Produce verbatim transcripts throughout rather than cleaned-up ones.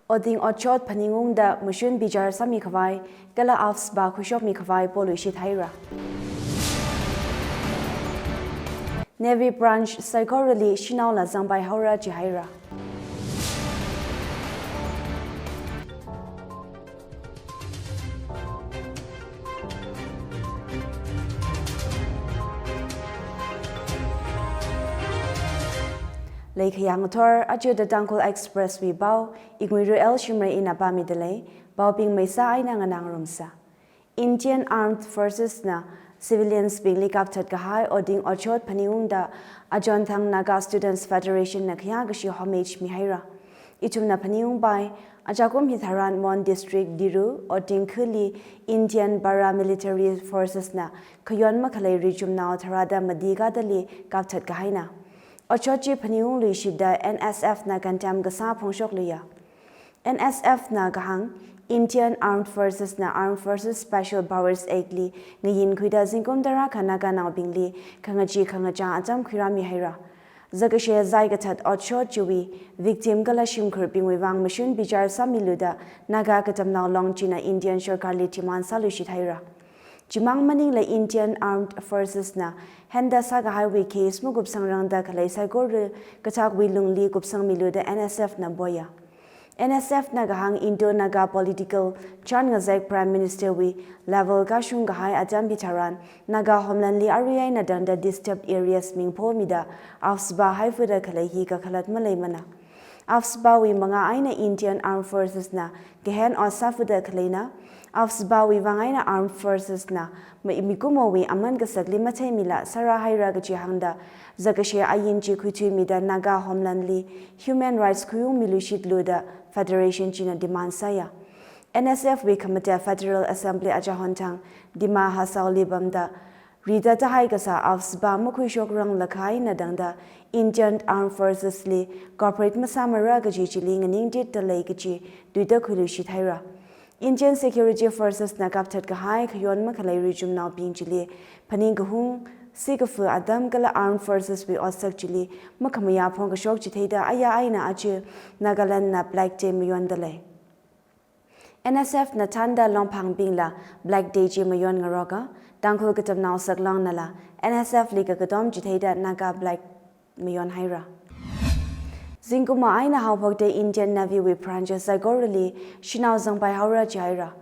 Otding otshot phaningungda mashun bichar sāmikhavai, kala AFSPA khuishokmikhavai poluishit haira. Navy branch saikorali shanaola zangpai haora jihaira. Leikhayang thor, aja The Tangkhul Express wui pao, Ingwiru L Shimray ina pāmidalei, paobing maisa eina nganā ngarumsa. Indian Armed Forces na civilians bingli kapthat kahai otding otshot phaningungda Achonthang Naga Students Federation na khayākashi homage mihaira. Ithumna phaningungpai, ajakum hitharan Mon District Diru otding khali Indian Paramilitary Forces na khayon makhalei richumnao tharāda madi kadali kapthat kahaina. Otshot chi phaningungluishitda N S F na kantam kasā phongshokluiya. N S F na kahāng, Indian Armed Forces na Armed Forces Special Powers Act li ngayinkhuida zingkum tarākha Naganaobingli khangachee khangachā atam khuirāmihaira. Zakashe zai kathat otshot chiwui victim kala shimkhurbingwui vang mashun bichar sāmiluda Naga Katamnao Long china Indian sarkarli demand sāluishit haira. Chimang maningla Indian Armed Forces na handa sākahaiwui case makupsangrangda khalei saikora kathakwui lungli kupsangmiluda N S F na poya. N S F na kahāng Indo-Naga political chān ngazek Prime Minister wui level kashung kahai atam hitharan Naga homeland li arui eina tangda disturbed areas mingphomida AFSPA haifuda khalei hi kakhalat maleimana. AFSPA wui mangā eina Indian Armed Forces na kahen ot sāfuda khaleina, AFSPA wui vang eina Armed Forces na ma-, mikumowui aman kasakli matheimila sārāhaira kaji hāngda, zakashe ain chi khuithuimida Naga homeland li human rights khuiungmiluishitluda Federation china demand sāya. N S F wui khamate Federal Assembly achahon thang Dima Hasao li pamda, rida tahai kasā AFSPA makhuishokranglakha eina tangda Indian Armed Forces li cooperate masāmara kaji chili nganingtitdalei kaji tuida khuiluishit haira. Indian Security Forces na kapthat kahai khayon makhalei richumnaobing chili phaning kahung, sikafu atam kala Armed Forces wui otsak chili makhamayā phongkashok chitheida aya eina aja Nagaland na Black Day mayondalei. N S F na thānda Longphangbingla Black Day chi mayon ngaroka, Tangkhul Katamnao Saklong nala N S F li kakatom chitheida Naga Black mayon haira. Zingkumwui eina haophokda Indian Navy wui branches saikorali shanao zangpai haora jihaira.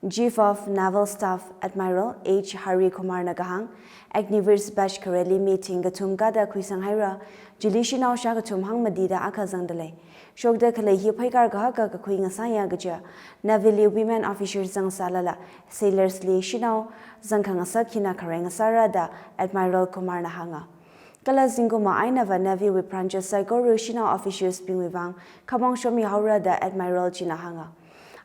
Chief of Naval Staff Admiral H Hari Kumar na kahāng, Agniveer batch khareli mi thingkathum kada khuisang haira, chili shanao shākathum hangmatida akha zangdalei. Shokda khalei hi pheikar kahaka kakhui ngasāya kaja, Navy li women officers zangsālala, sailors li shanao zangkhangasak hina khare ngasāra da Admiral Kumar na hānga. Kala zingkumwui einava Navy wui branches saikora shanao officers bingwui vang khamong shomi haora da Admiral china hānga.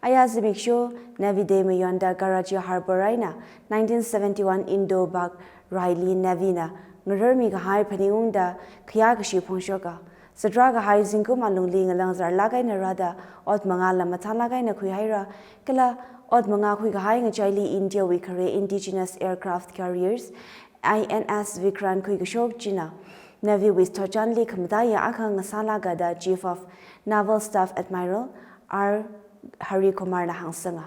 Aya zimiksho Navy Day mayonda Karachi Harbour eina nineteen seventy-one Indo-Pak raili Navy na ngararmi kahai phaningungda khayākashi phongshoka. Satra kahai zingkum alungli ngalangzarlak eina rāda ot mangāla mathālak eina khuihaira, kala ot mangā khuikahai ngachaili India wui khare indigenous aircraft carriers, I N S Vikrant khuikashok china Navy wui thotchanli khamataiya akha ngasālaka da Chief of Naval Staff Admiral R Hari Kumar na hāngsanga.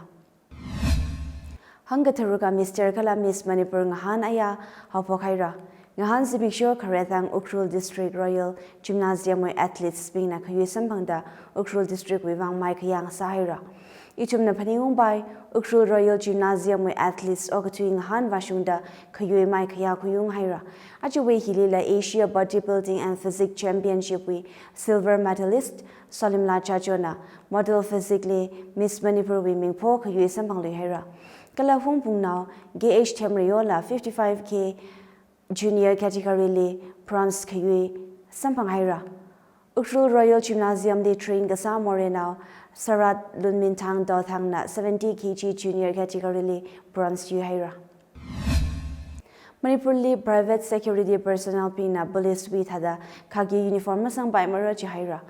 Hangkatharuka Mister kala Miss Manipur ngahān aya haophok haira. Ngahān zimiksho khare thang Ukhrul District Royal Gymnasium wui athletes bingna khayui samphangda Ukhrul District wui vang maikhayā ngasā haira. Ithumna phaningungpai, Ukhrul Royal Gymnasium wui athletes okathui ngahān vāshungda khayui maikhayā khuiung haira. Ajawui hilila Asia Bodybuilding and Physique Championship wui silver medalist Solimla Chacho na model physique li Miss Manipur wui mingpho khayui samphanglui haira. Kala Hungpungnao K H Themreola fifty-five K junior category li bronze khayui samphang haira. Ukhrul Royal Gymnasium li train kasā Morenao Sarat Lunminthang Dothang na seventy K G junior category li bronze yui haira. Manipur li private security personnel bingna police wui thāda khaki uniform masangpaimara jihaira.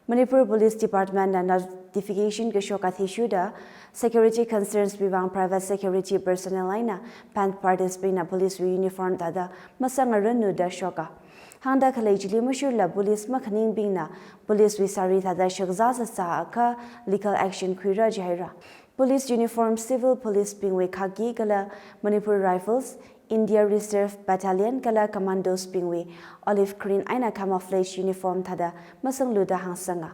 Manipur Police Department na notification kashok athishurda security concerns wui vang private security personnel eina band parties bingna police wui uniform thāda masangranu da shoka. Thangda khalei chili mashurla police makhaningbingna policewui sari thāda shakzā sāsā akha legal action khuira jihaira. Police uniform civil policebingwui khaki kala Manipur Rifles, India Reserve Battalion kala Commandosbingwui olive green eina camouflage uniform thāda masangluda hāngsanga.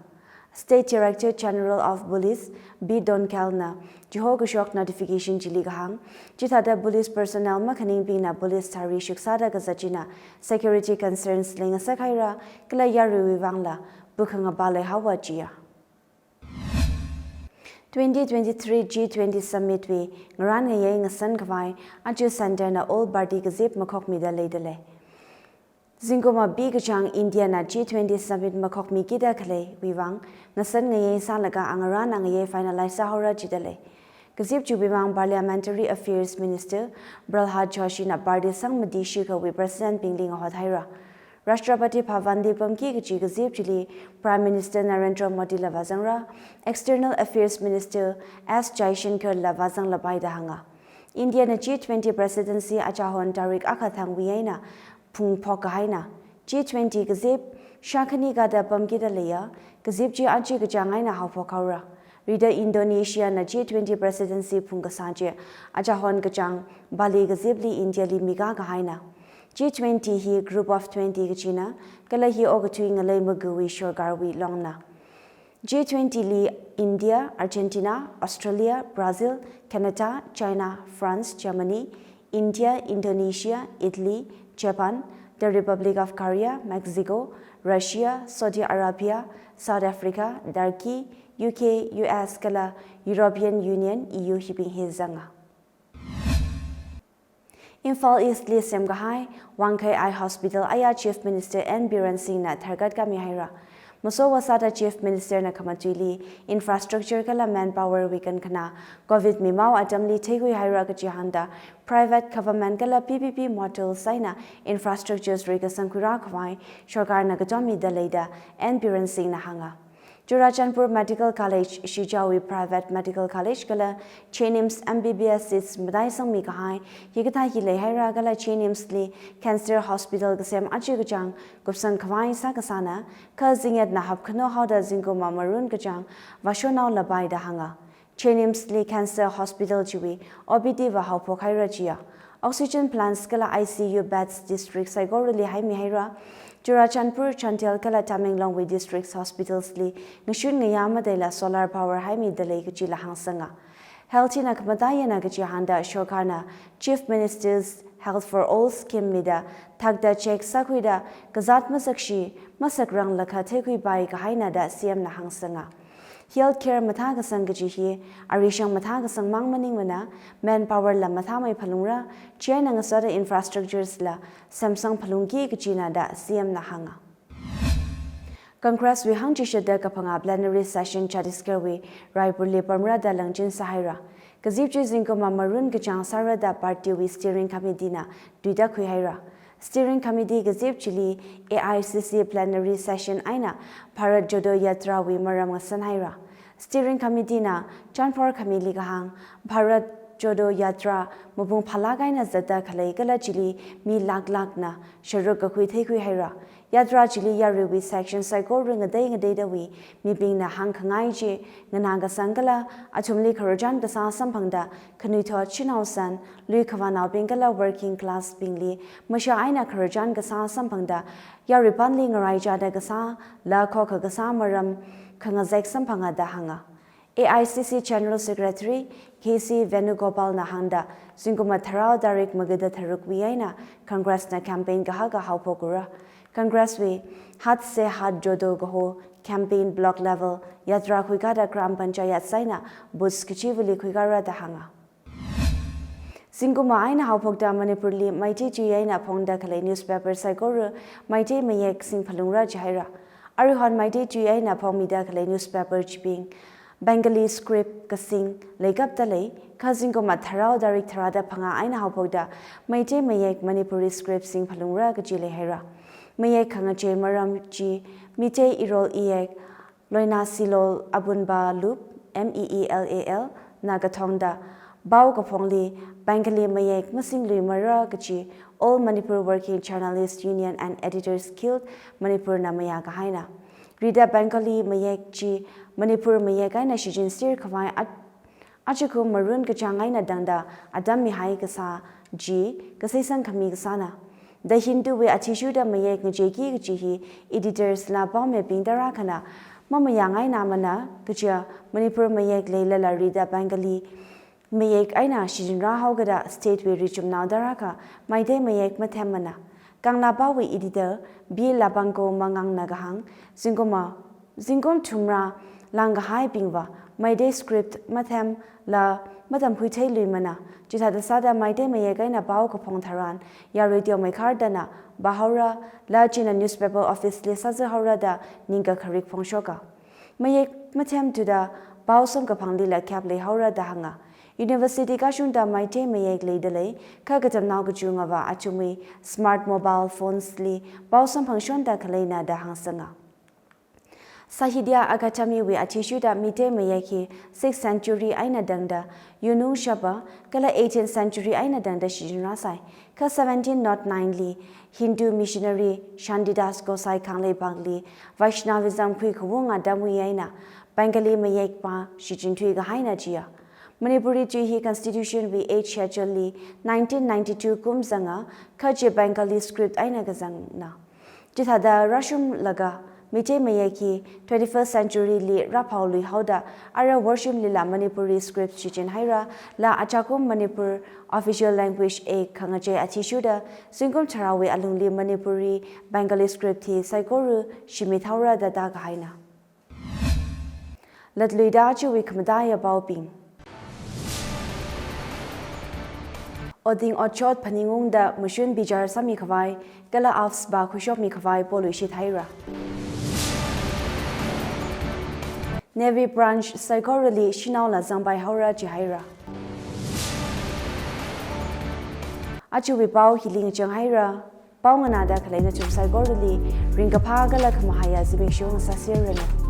State Director General of Police B Donkal na chiho kashok notification chili kahāng, chithāda police personnel makhaningbingna police sari shaksāda kazat china security concerns leingasak haira, kala yaruiwui vangla pukhangapa leihaowa jiya. Twenty twenty-three G twenty Summit wui ngarān ngayei ngasan khavai aja Centre na all party kazip makhokmida leidalei. Zingkum abi kachāng India na G twenty Summit makhokmikida khaleiwui vang ngasan ngayei sālaga angarān angayei finalize sāhaora jidalei. Kazip chiwui vang Parliamentary Affairs Minister Pralhad Joshi na party sangmati shikhawui President bingli ngahot haira. Rashtrapati Bhavan li pamki kachi kazip chili Prime Minister Narendra Modi la vāzangra, External Affairs Minister S Jaishankar la vāzanglapai da hānga. India na G twenty Presidency achahon tarik akha thangwui eina phungphok kahaina. G twenty kazip shākhani kada pamkida leiya, kazip chi aja kachāng eina haophok haora. Rida Indonesia na G twenty Presidency phungkasā chi achahon kachāng Bali kazipli India li mikā kahaina. G twenty hi Group of Twenty kachina, kala hi okathui ngalei magawui sorkarwui longna. G twenty li India, Argentina, Australia, Brazil, Canada, China, France, Germany, India, Indonesia, Italy, Japan, the Republic of Korea, Mexico, Russia, Saudi Arabia, South Africa, Turkey, U K, U S kala European Union, E U hibing hi zanga. Imphal East li semkahai Wangkhei Eye Hospital aya Chief Minister N Biren Singh na tharkat kami haira. Masowa sāda Chief Minister na khamatuili infrastructure kala manpower wui kankhana COVID mimao atamli theikhui haira kachi hāngda private, government kala P P P model eina infrastructures rikasang khuira khavai sorkarna katomida leida N Biren Singh na hānga. Churachandpur Medical College, Shijawui Private Medical College kala JNIMS M B B S seats mataisangmi kahai, hikathā hi leihaira kala JNIMS li Cancer Hospital kasem aja kachāng kupsang khavai sākasāna, kha zingyatna hapkhano haoda zingkum amarun kachāng vāshonao lapai da hānga. JNIMS li Cancer Hospital chiwui O P D vāhaophok haira jiya. Oxygen plants kala I C U beds district saikorali haimi haira. Churachandpur, Chandel kala Tamenglong wui district hospitals li ngashun ngayā matheila solar power haimida lei kachila hāngsanga. Health na khamataiya na kachi hāngda sorkarna Chief Minister's Health for All scheme mida thakda check sākhuida kazāt masakshi, masakranglakha theikhuipai kahaina da C M na hāngsanga. Healthcare mathākasang kaji hi arishang mathākasang mang maningmana, manpower la mathāmei phalungra, chieina ngasāda infrastructures la semsang phalungki kajina da C M na hānga. Congress wui hangchishatda kaphangā plenary session Chhattisgarh wui Raipur li pamra da langchin sāhaira. Kazip chi zingkum amarun kachāng sāra da party wui steering committee na tuida khuihaira. Steering Committee kazip chili A I C C plenary session eina Bharat Jodo Yatra wui maram ngasan haira. Steering Committee na chanphor khamili kahāng, Bharat Jodo Yatra mapung phalak eina zatda khalei kala chili mi lakh lakh na sharuk kakhui theikhui haira. Yatra chili yaruiwui section saikora ngatei ngateidawui mibingna hāngkhangai chi nganā kasang kala athumli khararchan kasā samphangda khanuithot, shanaosan, lui khavānaobing kala working class bingli mashā eina khararchan kasā samphangda yarui panli ngaraichada kasā, la khokha kasā maram khangazek samphanga da hānga. A I C C General Secretary K C Venugopal na hāngda, zingkum tharao tarik magada tharuk wui eina Congress na campaign kahaka haophokura. Congress wui Haath se Haath Jodo kaho campaign block level yatra khuikada Gram Panchayat eina booths kachivali khuikara da hānga. Zingkum eina haophokda Manipur li Meitei tui eina phongda khalei newspaper saikora Meitei mayek singphalungra jihaira. Aruihon Meitei tui eina phongmida khalei newspaper chibing Bengali script kasing leikapta lei, kha zingkum tharao tarik tharāda phangā eina haophokda Meitei mayek Manipuri script singphalungra kaji leihaira. Mayek khangachei maram chi Meitei Irol Iyek, Loina Silol Apunba Lup, M E E L A L, na kathongda Pao kaphongli Bengali mayek masingluimara kachi All Manipur Working Journalists Union and Editors Guild Manipurna mayākahaina. Rida Bengali mayek chi Manipur mayek eina shichinser khavai a-, ajakum marun kachāng eina tangda atam mihai kasā chi kaseisang khami kasāna. The Hindu wui athishurda mayek ngacheiki kachi hi editors la paomibing tarākhana mamayāngainamana, kaja Manipur mayek leilala rida Bengali mayek eina shichinrāhaokada state wui richumnao tarākha Meitei mayek mathemmana. Kangla Paowui editor B Labanko Mangangna kahāng, zingkumva, zingkum thumra langkahaibingva Meitei script mathem la matamkhuitheiluimana. Chithāda sāda Meitei mayek eina pao kaphong tharan yarui teomeikharda na pāhaora, la china newspaper office li sāzāhaora da ningkakharik phongshoka. Mayek mathem thuda pao samkaphanglila gap leihaora da hānga. University kashungda Meitei mayek leidalei, kha katamnao kachungava athumwui smart mobile phones li pao samphangshonda khaleina da hāngsanga. Sahitya Akademi wui athishurda Meitei mayek hi sixth century eina tangda Yunung Shapa kala eighteenth century eina tangda shichinrāsai. Kha seventeen nought nine li Hindu missionary Shantidas Gosai Kangleipakli Vaishnavism khuikhavung atamwui eina Bengali mayek pāshichin thuikahaina jiya. Manipuri tui hi Constitution wui eighth schedule li nineteen ninety-two kum zanga, kha chi Bengali script eina kazangna. Chithāda rāshunglaga Meitei mayek hi twenty-first century li rāphaoluihaoda ara worshimlila Manipuri script shichinhaira, la ajakum Manipur Official Language Act khangachei athishurda zingkum tharāwui alungli Manipuri Bengali script hi saikora shimithaora da tākahaina. Latluida ajawui khamataiya paobing. Otding otshot phaningungda mashun bichar sāmikhavai kala AAFSPA khuishokmikhavai poluishit haira. Navy branch saikorali shanaola zangpaihaora jihaira. Ajawui pao hili ngachang haira. Pao nganāda khalei nathum saikorali ringkaphā kala khamahaiya zimiksho ngasāserranu.